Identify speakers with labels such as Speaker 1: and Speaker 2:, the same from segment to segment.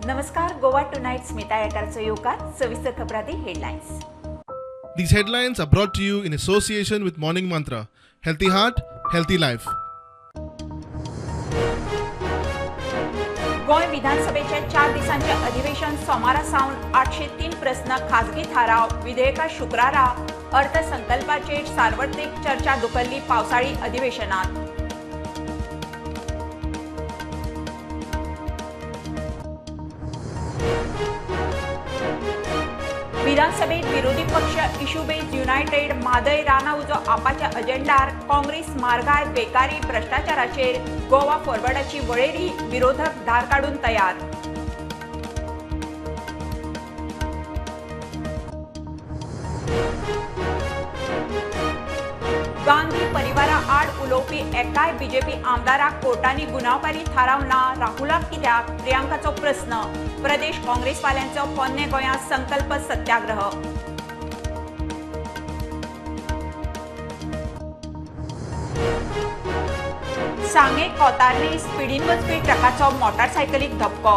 Speaker 1: नमस्कार, गोवा टुनाइट स्मिता येकाराचो येवकार. सविस्तर खबरांती headlines.
Speaker 2: These headlines are brought to you in association with Morning Mantra. Healthy heart, healthy life.
Speaker 1: Goa विधानसभेचे 4 दिसांचे अधिवेशन सोमारा सावन 803 प्रस्न खासगी थाराव विधेयका शुक्रारा अर्थसंकल्पाचेर सार्वत्रिक चर्चा धुकल्ली पावसाळी अधिवेशनात. विधानसभेत विरोधी पक्ष इश्यू बेस्ड युनायटेड म्हादय राना उजो आपाच्या अजेंडार काँग्रेस मार्गाय बेकारी भ्रष्टाचाराचेर गोवा फॉरवर्डाची वळेरी विरोधक धार काडून तयार. गांधी परिवारा आड उलोवपी एकाय बीजेपी आमदाराक कोर्टांनी गुन्यांवकारी थाराव ना, राहुलाक कित्याक प्रियांकाचो प्रस्न. प्रदेश काँग्रेसवाल्यांचो पोन्ने गोंयांत संकल्प सत्याग्रह. सांगे कोतारली स्पिडीन वचपी ट्रकाचो मोटारसायकलीक धपको,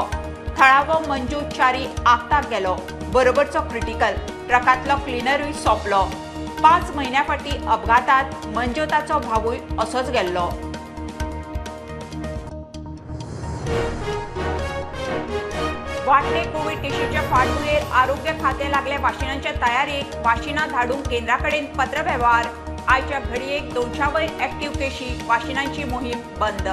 Speaker 1: थळावो मंजू च्यारी आगताक गेलो, बरोबरचो क्रिटिकल, ट्रकांतलो क्लिनरूय सोंपलो. 5 म्हयन्या फाटीं अपघातांत मंजोताचो भावूय असोच गेल्लो. वाडटे कोवीड केशीच्या फाटभुंयेर आरोग्य खातें लागले वाशिनांच्या तयारेक, वाशिनां धाडूंक केंद्रा कडेन पत्रवेव्हार. आयच्या घडयेक 200 वयर एक्टिव्ह केशी, वाशिनांची मोहीम बंद.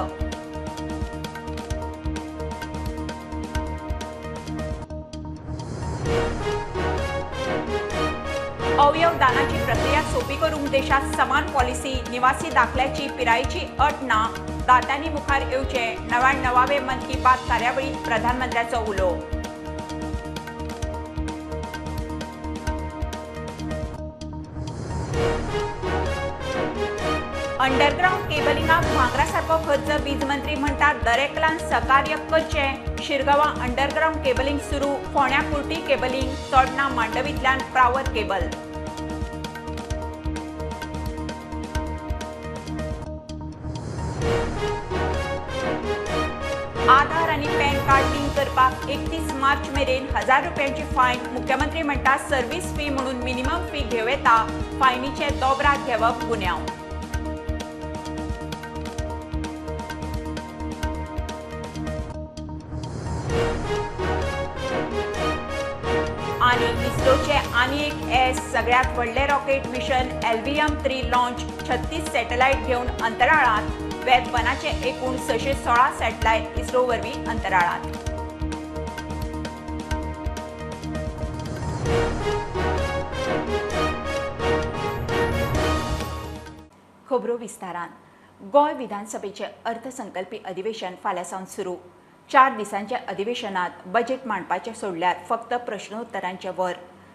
Speaker 1: अवयव दानाची प्रक्रिया सोपी करूंक देशात समान पॉलिसी, निवासी दाखल्याची पिरायेची अट ना, दात्यांनी मुखार येवचे, 99वे मन की बात कार्यावळीत प्रधानमंत्र्याचो उलो. अंडरग्राउंड केबलिंगाक भांगरा सारको खर्च, वीज मंत्री म्हणटात दरेकल्यान सहकार्य करचें. शिरगांवां अंडरग्राउंड केबलिंग सुरू, फोंड्या कुर्टी केबलिंग, चोडणा मांडवींतल्यान प्रावर केबल. आधार आनी पॅन कार्ड लिंक करपाक 31 मार्च मेरेन 1000 रुपयांची फायन. मुख्यमंत्री म्हणटा सर्व्हिस फी म्हणून मिनिमम फी घेवं येता, फायनीचे दोबरात घेवप गुन्यांव. आनी इस्रोचे आनी एक एस सगळ्यात व्हडले rocket mission LVM-3 launch, 36 satellite घेवन अंतराळात. वेदवनाचे एकूण 616 सॅटेलायट इस्रो वरवीं अंतराळात. खबरो विस्तारान. गोंय विधानसभेचे अर्थसंकल्पी अधिवेशन फाल्यां सावन सुरू. 4 दिसांच्या अधिवेशनात बजेट मांडपाचें सोडल्यार फक्त प्रश्नोत्तरांचे वर,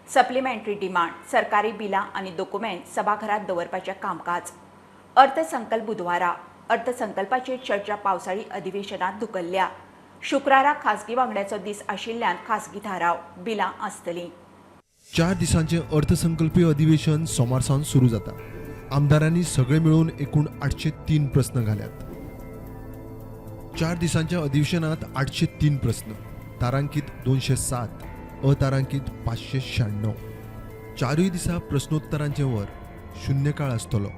Speaker 1: सप्लिमेंटरी डिमांड, सरकारी बिलां आनी दोकुमेंत सभाघरांत दवरपाचें कामकाज. अर्थसंकल्प बुधवारा, अर्थसंकल्पाचेर चर्चा पावसाळी अधिवेशनात धुकल्ल्या. शुक्रारा खासगी वांगड्याचो दीस आशिल्ल्यान खासगी थाराव बिलां आसतलीं.
Speaker 3: 4 दिसांचें अर्थसंकल्पीय अधिवेशन सोमार सावन सुरू जाता. आमदारांनी सगळे मेळून एकूण 803 प्रस्न घाल्यात. 4 दिसांच्या अधिवेशनात 803 प्रस्न, तारांकीत 207, अतारांकीत 596. 4 दिसा प्रश्नोत्तरांचें वर, शून्यकाळ आसतलो.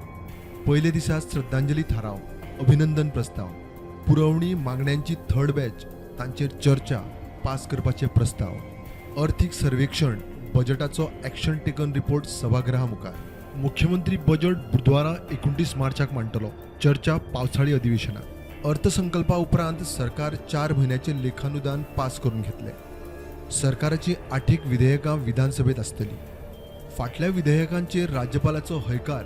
Speaker 3: पयले दिसा श्रद्धांजली थाराव, अभिनंदन प्रस्ताव, पुरवणी मागण्यांची थर्ड बॅच, तांचेर चर्चा, पास करपाचे प्रस्ताव, अर्थीक सर्वेक्षण, बजेटाचो एक्शन टेकन रिपोर्ट सभागृहा मुखार. मुख्यमंत्री बजेट बुधवारा 29 मार्चाक मांडटलो. चर्चा पावसाळी अधिवेशनात. अर्थसंकल्पा उपरांत सरकार 4 म्हयन्याचें लेखानुदान पास करून घेतले. सरकाराची 8 विधेयकां विधानसभेत आसतली. फाटल्या विधेयकांचेर राज्यपालाचो हयकार,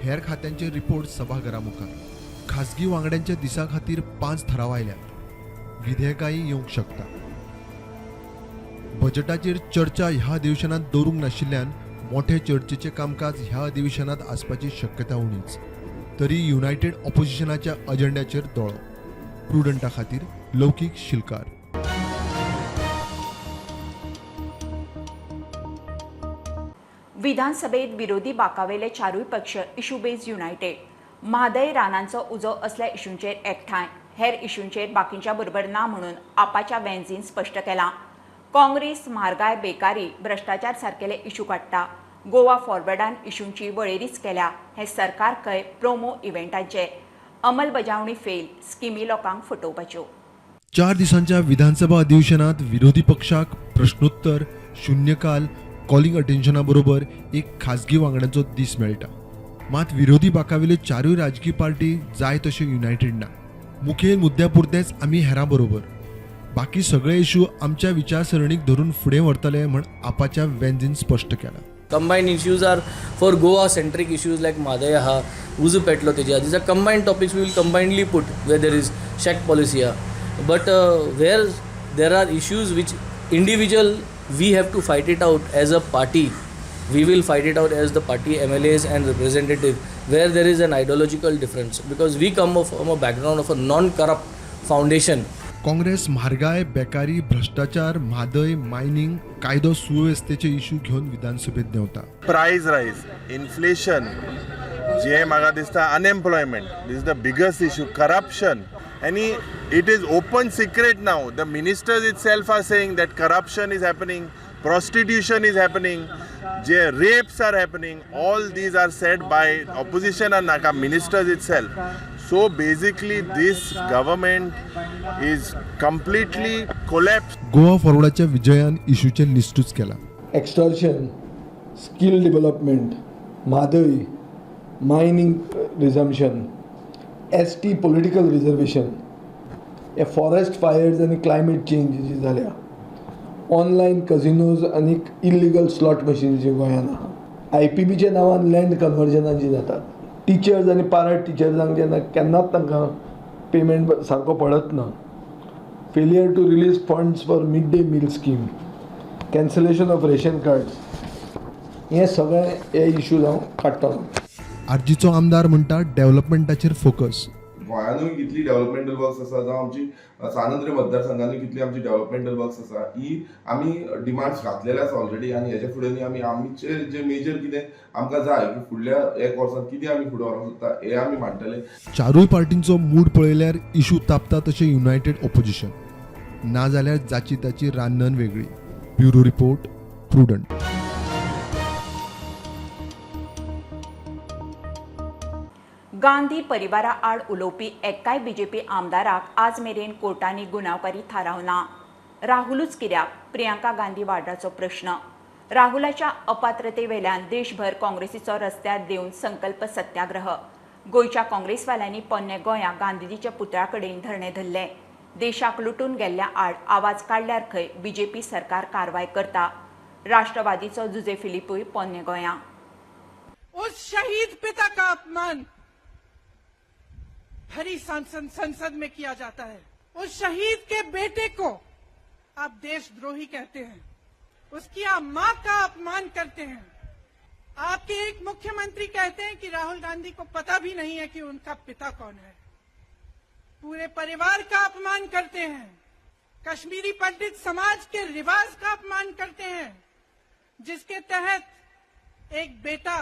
Speaker 3: हेर खात्यांचे रिपोर्ट सभाघरा मुखार. खासगी वांगड्यांच्या दिसा खातीर 5 थाराव आयल्यात. विधेयकांय येवंक शकता. बजेटाचेर चर्चा ह्या अधिवेशनात दवरूंक नाशिल्ल्यान मोठे चर्चेचें कामकाज ह्या अधिवेशनात आसपाची शक्यता उणीच. तरी युनायटेड ऑपोजिशनाच्या अजेंड्याचेर दोळो. प्रुडंटा खातीर लौकीक शिलकार.
Speaker 1: विधानसभेत विरोधी बाकावेले 4 पक्ष इश्यू बेज युनायटेड, म्हादय रानांचो उजो असल्या इशूंचेर एकठांय. हेर इशूंचेर बाकींच्या बरोबर ना म्हणून आपाच्या वेंझीन स्पश्ट केलां. काँग्रेस म्हारगाय, बेकारी, भ्रश्टाचार सारकेले इशू काडटा. गोवा फॉरवर्डान इशूंची वळेरीच केल्या. हें सरकार खंय प्रोमो इव्हेंटांचे. अंमलबजावणी फेल, स्किमी लोकांक फटोवपाच्यो.
Speaker 3: 4 दिसांच्या विधानसभा अधिवेशनात विरोधी पक्षाक प्रश्नोत्तर, शून्यकाल, कॉलिंग अटेन्शना बरोबर एक खाजगी वांगड्यांचो दीस मेळटा. मात विरोधी बाकावेल्यो चारूय राजकीय पार्टी जाय तश्यो युनायटेड ना. मुखेल मुद्द्या पुरतेच आमी हेरां बरोबर, बाकी सगळे इशू आमच्या विचारसरणीक धरून फुडें व्हरतले म्हण आपाच्या वेंझीन स्पश्ट केलां.
Speaker 4: Combined issues are for Goa centric issues like Mhadei आहा, उजो पेटलो तेजे, these are combined topics. We will combinedly put where there is shack policy आहा, but where there are issues which individual we have to fight it out as a party, we will fight it out as the party MLAs and representative where there is an ideological difference, because we come from a background of a non-corrupt foundation.
Speaker 3: Congress म्हारगाय, बेकारी, भ्रश्टाचार, Mhadei, mining, कायदो सुवेवस्थेचे issue घेवन विधानसभेत देंवता.
Speaker 5: प्रायस रायज, inflation जे म्हाका दिसता, unemployment, this is the biggest issue, corruption. आनी it is open secret now, the ministers itself are saying that corruption is happening, prostitution is happening, J rapes are happening. All these are said by opposition and नाका, ministers itself. So basically this government is completely collapse.
Speaker 3: Goa फॉरवर्डाच्या विजयान इशूचें लिस्टूच केलां.
Speaker 6: Extortion, skill development, Mhadei, mining resumption, ST political reservation, हे forest fires आनी climate change जी जाल्या, online कझिनोज आनी illegal slot machine जी गोंयांत आहा, आय पी बीच्या नांवान लँड कन्वर्जनां जी जातात, टिचर्स आनी पारा टिचर्सांक जेन्ना केन्नाच तांकां पेमेंट सारको पडत ना, failure to release funds for mid day meal scheme, cancellation of ration cards, हे सगळे हे इश्यूज हांव काडटलो.
Speaker 3: आरजीचो आमदार म्हणटा, डेव्हलपमेंटाचेर फोकस.
Speaker 7: गोंयानूय कितली डेव्हलपमेंटल वर्क्स आसा, जावं आमची सान आंद्रे मतदारसंघानूय कितली आमची डेव्हलपमेंटल वर्क्स आसा, ही आमी डिमांड्स घातलेले आसा ऑलरेडी. आनी हेच्या फुडें आमी आमचे जे मेजर कितें आमकां जाय की फुडल्या एक वर्सांत कितें आमी फुडें व्हरूंक सोदता, हें आमी मांडटले.
Speaker 3: चारूय पार्टींचो मूड पळयल्यार इशू तापता तशें युनायटेड ऑपोजिशन, नाजाल्यार जाची ताची रान्नन वेगळी. Bureau report, prudent.
Speaker 1: Gandhi परिवारा आड उलोवपी एकाय बीजेपी आमदाराक आज मेरेन कोर्टांनी गुन्यांवकारी थारावना. राहुलूच कित्याक, प्रियंका गांधी वाड्राचो प्रश्न. राहुलाच्या अपात्रतेवेल्यान देशभर काँग्रेसीचो रस्त्यार देवन संकल्प सत्याग्रह. गोंयच्या काँग्रेसवाल्यांनी पोन्ने गोंया गांधीजीच्या पुतळ्या कडेन धरणें धरलें. देशाक लुटून गेल्ल्या आड आवाज काडल्यार खंय बीजेपी सरकार कारवाय करता. राष्ट्रवादीचो जुजे फिलिपूय पोन्ने गोंया.
Speaker 8: उस शहीद पिता का अपमान भरी संसद संसद में किया जाता है. उस शहीद के बेटे को आप देशद्रोही कहते हैं, उसकी आप मां का अपमान करते हैं. आपके एक मुख्यमंत्री कहते हैं कि राहुल गांधी को पता भी नहीं है कि उनका पिता कौन है. पूरे परिवार का अपमान करते हैं. कश्मीरी पंडित समाज के रिवाज का अपमान करते हैं, जिसके तहत एक बेटा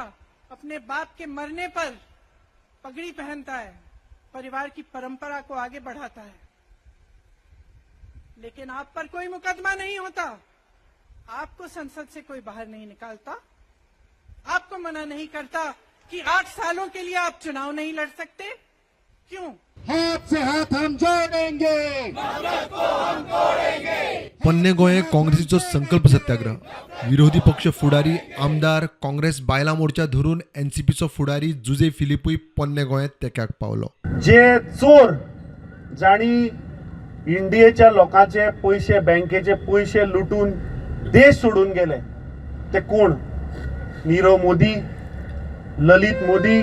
Speaker 8: अपने बाप के मरने पर पगड़ी पहनता है, परिवार की परंपरा को आगे बढ़ाता है. लेकिन आप पर कोई मुकदमा नहीं होता, आपको संसद से कोई बाहर नहीं निकालता, आपको मना नहीं करता कि 8 सालों के लिए आप चुनाव नहीं लड़ सकते. क्यों?
Speaker 9: हाथ से हाथ हम जोड़ेंगे.
Speaker 3: पोन्ने गोंय काँग्रेसीचो संकल्प सत्याग्रह. विरोधी पक्ष फुडारी, आमदार, काँग्रेस बायलां मोर्चा धरून एनसीपीचो फुडारी जुजे फिलिपूय पोन्ने गोंयांत तेक्याक पावलो.
Speaker 10: जे चोर, जाणी इंडियेच्या लोकांचे पयशे, बँकेचे पयशे लुटून देश सोडून गेले, ते कोण? नीरव मोदी, ललित मोदी,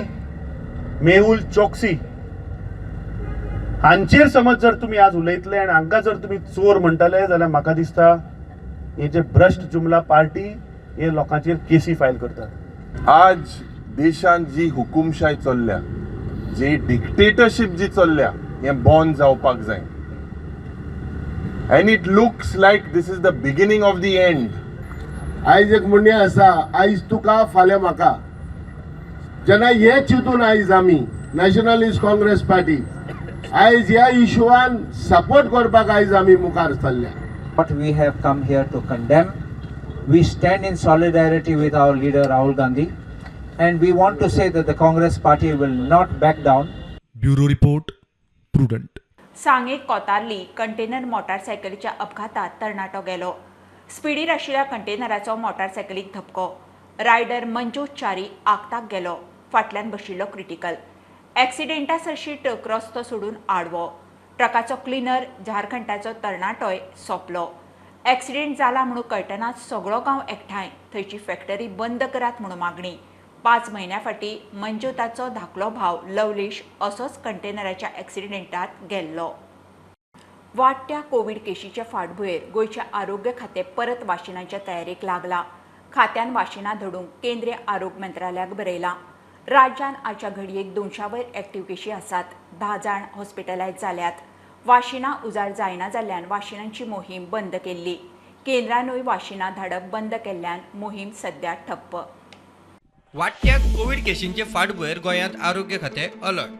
Speaker 10: मेहुल चोक्सी हांचेर समज जर तुमी आज उलयतले आनी हांकां जर तुमी चोर म्हणटले जाल्यार म्हाका दिसता हे जे भ्रश्ट जुमला पार्टी हे लोकांचेर केसी फायल करतात.
Speaker 5: आज देशांत जी हुकुमशाय चल्ल्या, जी डिक्टेटरशीप जी चल्ल्या, हें बंद जावपाक जाय and it looks like this is the beginning of the end.
Speaker 9: आयज एक म्हणणें आसा, आयज तुका फाल्यां म्हाका. जेन्ना हें चिंतून आयज आमी नॅशनलिस्ट काँग्रेस पार्टी आयज ह्या इशुआन सपोर्ट करपाक आयज आमी मुखार चल्ल्या.
Speaker 11: What we have come here to condemn. We stand in solidarity with our leader Rahul Gandhi, and we want to say that the Congress party will not back down.
Speaker 3: Bureau report, Prudent.
Speaker 1: Sanguem Kotarli container मोटारसायकलीच्या अपघातात तरणाटो गेलो. स्पिडीर आशिल्ल्या कंटेनराचो मोटारसायकलीक धपको. Rider Manju Chari आक्ताक गेलो. फाटल्यान बशिल्लो critical. एक्सिडेंटा सरशी truck रस्तो सोडून आडवो. ट्रकाचो क्लिनर झारखंडाचो तरणाटोय सोंपलो. एक्सिडेंट जाला म्हणून कळटनाच सगळो गांव एकठांय. थंयची फॅक्टरी बंद करात म्हणून मागणी. 5 म्हयन्या फाटीं मंजूताचो धाकलो भाव लवलेश असोच कंटेनराच्या एक्सिडेंटात गेल्लो. वाडट्या कोवीड केशीच्या फाटभुंयेर गोंयचें आरोग्य खातें परत वाशिनाच्या तयारेक लागलां. खात्यान वाशिनां धाडूंक केंद्रीय आरोग्य मंत्रालयाक बरयलां. राज्यान आजच्या घडयेक 200 वयर एक्टिव्ह केशी आसात. 10 जाण हॉस्पिटलायज जाल्यात. वाशिनां उजार जायना जाल्ल्यान वाशिनांची मोहीम बंद केल्ली. केंद्रानूय वाशिनां धाडप बंद केल्ल्यान मोहीम सध्या ठप्प.
Speaker 12: वाडट्या कोवीड केशींचे फाटभुंयेर गोंयांत आरोग्य खातें अलर्ट.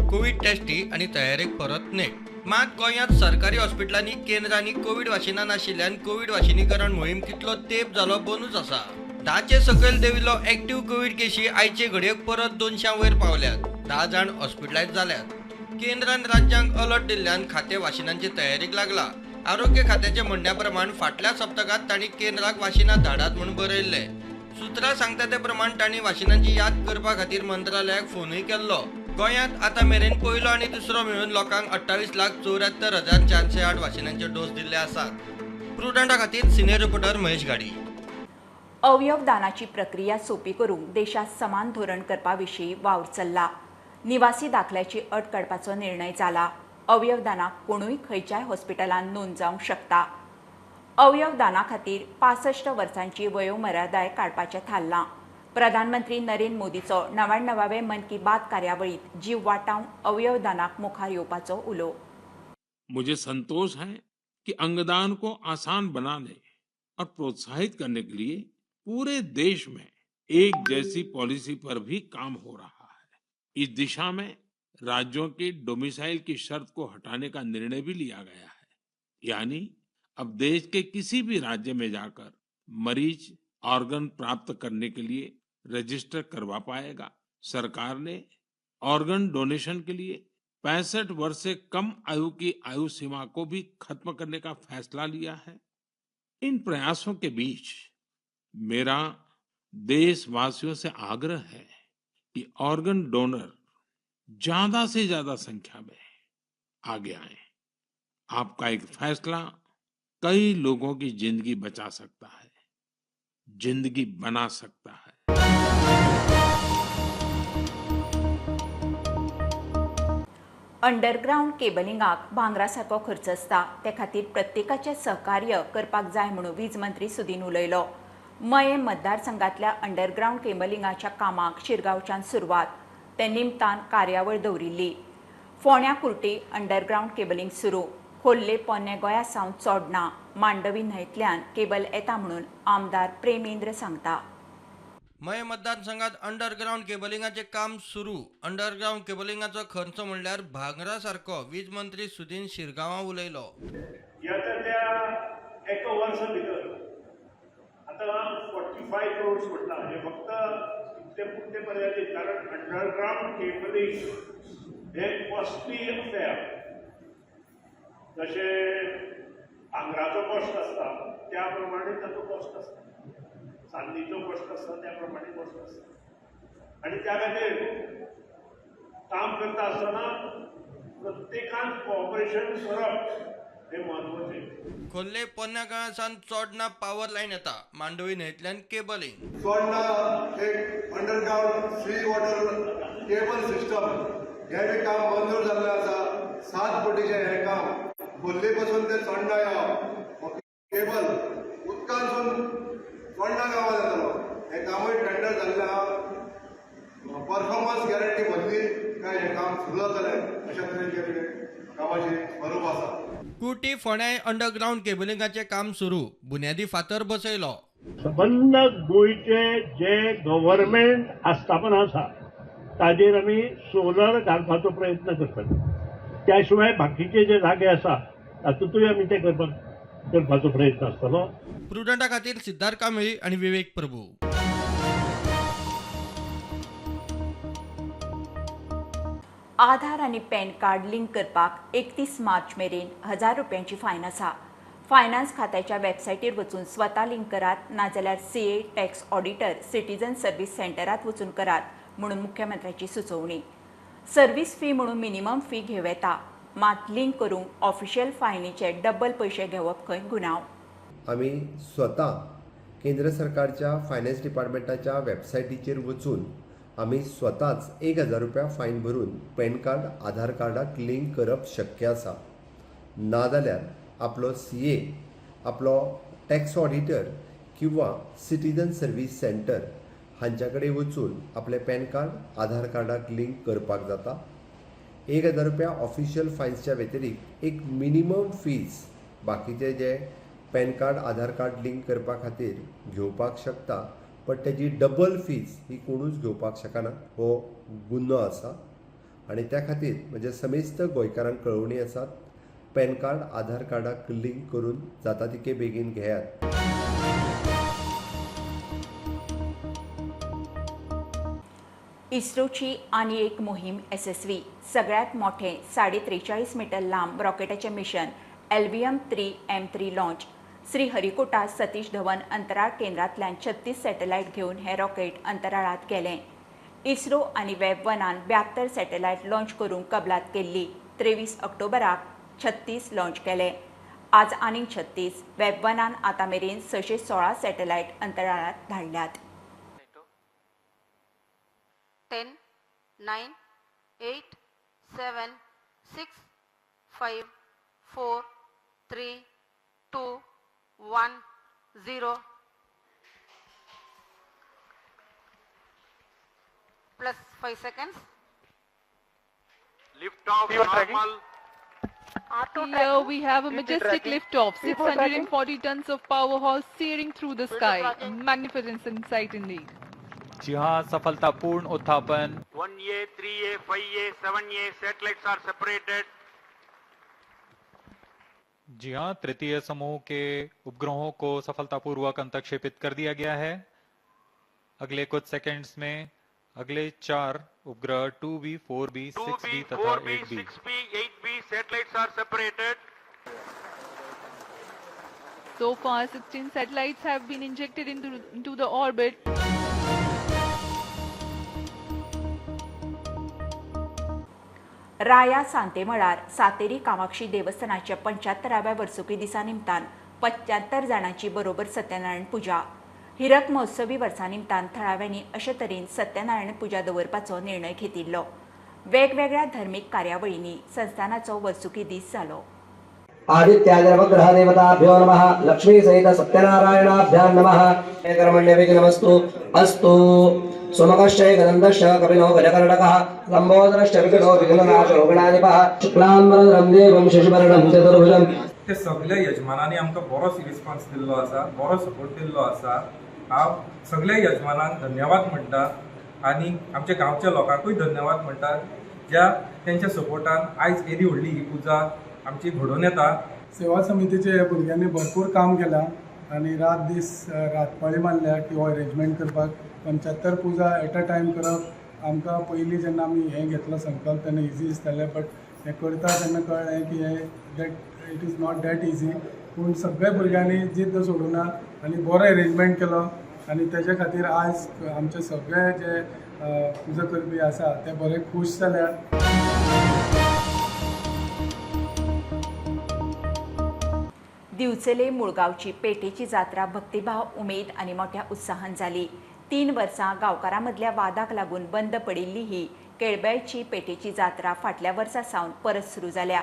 Speaker 12: कोवीड टेस्टी आनी तयारेक परत नेट. मात गोंयांत सरकारी हॉस्पिटलांनी केंद्रांनी कोवीड वाशिनां नाशिल्ल्यान कोवीड वाशिनीकरण मोहीम कितलो तेंप जालो बंदूच आसा. 10चे सकयल देंविल्लो एक्टिव्ह कोवीड केशी आयचे घडयेक परत 200 वयर पावल्यात. 10 जाण हॉस्पिटलायज जाल्यात. केंद्रान राज्यांक अलर्ट दिल्ल्यान खातें वाशिनांचे तयारेक लागला. आरोग्य खात्याच्या म्हणण्या प्रमाण फाटल्या सप्तकांत तांणी केंद्राक वाशिनां धाडात म्हूण बरयल्लें. सुत्रां सांगता ते प्रमाण तांणी वाशिनांची याद करपा खातीर मंत्रालयाक फोनूय केल्लो. गोंयांत आतां मेरेन पयलो आनी दुसरो मेळून लोकांक 28,74,408 वाशिनांचे डोस दिल्ले आसात. प्रुडंटा खातीर सिनियर रिपोर्टर महेश गाडी.
Speaker 1: अवयवदानाची प्रक्रिया सोपी करूंक देशात समान धोरण करपा विशीं वावर चल्ला. निवासी दाखल्याची अट काडपाचो निर्णय जाला. अवयवदानाक कोणूय खंयच्याय हॉस्पिटलांत नोंद जावंक शकता. अवयवदाना खातीर 65 वर्सांची वयोमर्यादाय काडपाचें थारलां. प्रधानमंत्री नरेंद्र मोदीचो 99वे मन की बात कार्यावळींत जीव वाटावंक अवयवदानाक मुखार येवपाचो उलो.
Speaker 13: मुझे संतोष है कि अंगदान को आसान बनाने और प्रोत्साहित करने के लिए पूरे देश में एक जैसी पॉलिसी पर भी काम हो रहा है। इस दिशा में राज्यों के डोमिसाइल की शर्त को हटाने का निर्णय भी लिया गया है। यानी अब देश के किसी भी राज्य में जाकर मरीज ऑर्गन प्राप्त करने के लिए रजिस्टर करवा पाएगा। सरकार ने ऑर्गन डोनेशन के लिए 65 वर्ष से कम आयु की आयु सीमा को भी खत्म करने का फैसला लिया है। इन प्रयासों के बीच मेरा देशवासियों से आग्रह है कि ऑर्गन डोनर ज्यादा से ज्यादा संख्या में आगे आए। आपका एक फैसला कई लोगों की जिंदगी बचा सकता है, जिंदगी बना सकता है।
Speaker 1: अंडरग्रावंड केबलिंगाक भांगरा सारको खर्च आसता, ते खातीर प्रत्येकाचें सहकार्य करपाक जाय म्हणून वीज मंत्री सुदीन उलयलो. मयें मतदारसंघांतल्या अंडरग्रावंड केबलिंगाच्या कामाक शिरगांवच्यान सुरवात, ते निमतान कार्यावळ दवरिल्ली. फोंड्या कुर्टी अंडरग्रावंड केबलिंग सुरू. खोर्ले पोन्ने गोंया सावन चोडणा मांडवी न्हंयतल्यान केबल येता म्हणून आमदार प्रेमेंद्र सांगता.
Speaker 12: मयें मतदारसंघात अंडरग्रावंड केबलिंगाचें काम सुरू. अंडरग्रावंड केबलिंगाचो खर्च म्हणल्यार भांगरा सारको, वीज मंत्री सुदीन शिरगांवां उलयलो.
Speaker 14: येता त्या एका वर्सा भितर आतां 45 करोड्स म्हटलां, हे फक्त इतले पुरते मर्यादीत, कारण अंडरग्रावंड केबलिंग हे कॉस्टली अफेअर. जशें भांगराचो कॉस्ट आसता त्या प्रमाणे ताचो कॉस्ट आसता, चांदीचो कॉस्ट आसता त्या प्रमाणे कॉस्ट आसता. आनी त्या खातीर काम करता आसतना प्रत्येकान कॉपरेशन करप हें म्हत्वाचें.
Speaker 12: खोर्ले पोन्न्या काळा सावन चोडणा पावर लायन येता, मांडवी न्हंयतल्यान केबलिंग.
Speaker 15: चोडणा एक underground sea water cable system हें बी काम मंजूर जाल्लें आसा. 7 कोटीचें हें काम खोर्ले पासून ते चोडणा ह्या केबल उदकांतसून चोडणा गांवांत येतलो. हें कामूय टेंडर जाल्लें आहा. परफॉर्मन्स गॅरंटी भरली काय हें काम सुरू जातलें अशा तरेचें कामाचें स्वरूप आसा.
Speaker 12: कुर्टी फोंड्याय अंडरग्रावंड केबलिंगाचें काम सुरू, बुन्यादी फातर बसयलो.
Speaker 14: सबंद गोंयचे जे गव्हर्मेंट आस्थापनां आसा ताजेर आमी सोलर घालपाचो प्रयत्न करतले. त्या शिवाय बाकीचे जे जागे आसा तातूंतूय आमी ते करपाचो प्रयत्न आसतलो.
Speaker 12: प्रुडंटा खातीर सिद्धार्थ कांबळी आनी विवेक प्रभू.
Speaker 1: आधार आनी पॅन कार्ड लिंक करपाक 31 मार्च मेरेन 1000 रुपयांची फायन आसा. फायनान्स खात्याच्या वेबसायटीर वचून स्वता लिंक करात, नाजाल्यार CA, tax auditor, citizen service सेंटरात वचून करात म्हणून मुख्यमंत्र्याची सुचोवणी. सर्व्हिस फी म्हणून मिनिमम फी घेवं येता, मात लिंक करूंक ऑफिशियल फायनीचे डबल पयशे घेवप खंय गुन्यांव.
Speaker 16: आमी स्वता केंद्र सरकारच्या फायनान्स डिपार्टमेंटाच्या वेबसायटीचेर वचून आमी स्वताच 1000 रुपया फायन भरून पॅन कार्ड आधार कार्डाक लिंक करप शक्य आसा. नाजाल्यार आपलो CA, आपलो टॅक्स ऑडिटर किंवा सिटीजन सर्वीस सेंटर हांच्या कडेन वचून आपलें पॅन कार्ड आधार कार्डाक लिंक करपाक जाता. 1000 रुपया ऑफिशियल फायन्सच्या व्यतिरिक्त एक मिनिमम फीज बाकीचे जे PAN card Aadhaar card link करपा खातीर घेवपाक शकता, बट तेजी डबल फीज ही कोणूच घेवपाक शकना, हो गुन्हो आसा. आनी त्या खातीर म्हजे समेस्त गोंयकारांक कळोवणी आसात, पॅन कार्ड आधार कार्डाक लिंक करून जाता तितके बेगीन घेयात.
Speaker 1: इस्रोची आनी एक मोहीम येसस्वी. सगळ्यात मोठें 43.5 मीटर लांब रॉकेटाचें mission LVM 3M3 launch. Sriharikota Satish Dhawan अंतराळ केंद्रांतल्यान 36 सॅटेलायट घेवन हें रॉकेट अंतराळांत गेलें. इस्रो आनी वेब वनान 72 सॅटेलायट लॉंच करूंक कबलात केल्ली. 23 ऑक्टोबराक 36 लॉंच केले. आज आनीक 36. वेब वनान आतां मेरेन 616 सॅटेलायट अंतराळांत धाडल्यात.
Speaker 17: 10, 9, 8, 7, 6, 5, 4, 3, 2, 1, 0 plus 5 seconds.
Speaker 18: Lift off normal.
Speaker 19: Here we have a majestic liftoff, 640 tons of powerhouse searing through the sky. Magnificent sight indeed.
Speaker 20: जी हाँ, सफलतापूर्ण उत्थापन.
Speaker 18: 1A, 3A, 5A, 7A satellites are separated.
Speaker 20: जी हाँ, तृतीय समूह के उपग्रहों को सफलतापूर्वक अंतक्षेपित कर दिया गया है. अगले कुछ सेकंड्स में अगले 4 उपग्रह 2B, 4B, 6B तथा 8B.
Speaker 18: 6B, 8B satellites are separated.
Speaker 19: So far, 16 satellites have been injected into the orbit.
Speaker 1: राया सांतेमळार सातेरी कामाक्षी देवस्थानाच्या 75व्या वर्सुकी दिसा निमतान 75 जाणांची बरोबर सत्यनारायण पुजा. हिरक महोत्सवी वर्सा निमतान थळाव्यांनी अशे तरेन सत्यनारायण पुजा दवरपाचो निर्णय घेतिल्लो. वेगवेगळ्या धर्मीक कार्यावळींनी संस्थानाचो वर्सुकी दीस जालो.
Speaker 21: आदित्यादिनवग्रहदेवताभ्यो नमः. लक्ष्मी सहित सत्यनारायणाभ्यां नमः. कर्मण्यविघ्नमस्तु अस्तु. सुमकश्चैकदन्तश्च कपिलो गजकर्णकः लम्बोदरश्च विकटो विघ्ननाशो गणाधिपः शुक्लाम्बरधरं देवं शशिवर्णं चतुर्भुजम्.
Speaker 22: ते सगळ्या यजमानांनी आमकां बरो रिस्पॉन्स दिल्लो आसा, बरो सपोर्ट दिल्लो आसा. हांव सगळ्या यजमानांक धन्यवाद म्हणटा आनी आमच्या गांवच्या लोकांकूय धन्यवाद म्हणटा, ज्या तेंच्या सपोर्टान आयज एदी व्हडली ही पुजा आमची घडोवन येता.
Speaker 23: सेवा समितीचे भुरग्यांनी भरपूर काम केलां आनी रात दीस रातपाळी मारल्या की हो अरेंजमेंट करपाक. 75 पुजा एट अ टायम करप आमकां पयलीं जेन्ना आमी हें घेतलो संकल्प तेन्ना इजी दिसतालें, बट हें करता तेन्ना कळ्ळें की हें that it is not that easy. पूण सगळ्या भुरग्यांनी जिद्द सोडूना आनी बरो अरेंजमेंट केलो आनी तेजे खातीर आज आमचे सगळे जे पुजा करपी आसा ते बरे खूश जाल्या.
Speaker 1: दिवचले मुळगांवची पेठेची जात्रा भक्तिभाव, उमेद आनी मोठ्या उत्साहान जाली. 3 वर्सां गांवकारां मदल्या वादाक लागून बंद पडिल्ली ही केळब्याची पेठेची जात्रा फाटल्या वर्सा सावन परत सुरू जाल्या.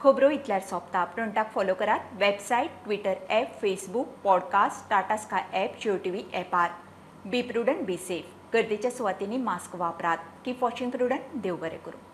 Speaker 1: खबरो इतल्यार सोंपता. प्रणटाक फॉलो करात website, Twitter app, Facebook, podcast, Tata Sky app, Jio TV ॲपार. Be prudent, be safe. गर्दीच्या सुवातींनी मास्क वापरात. Keep watching Prudent. देव बरें करूं.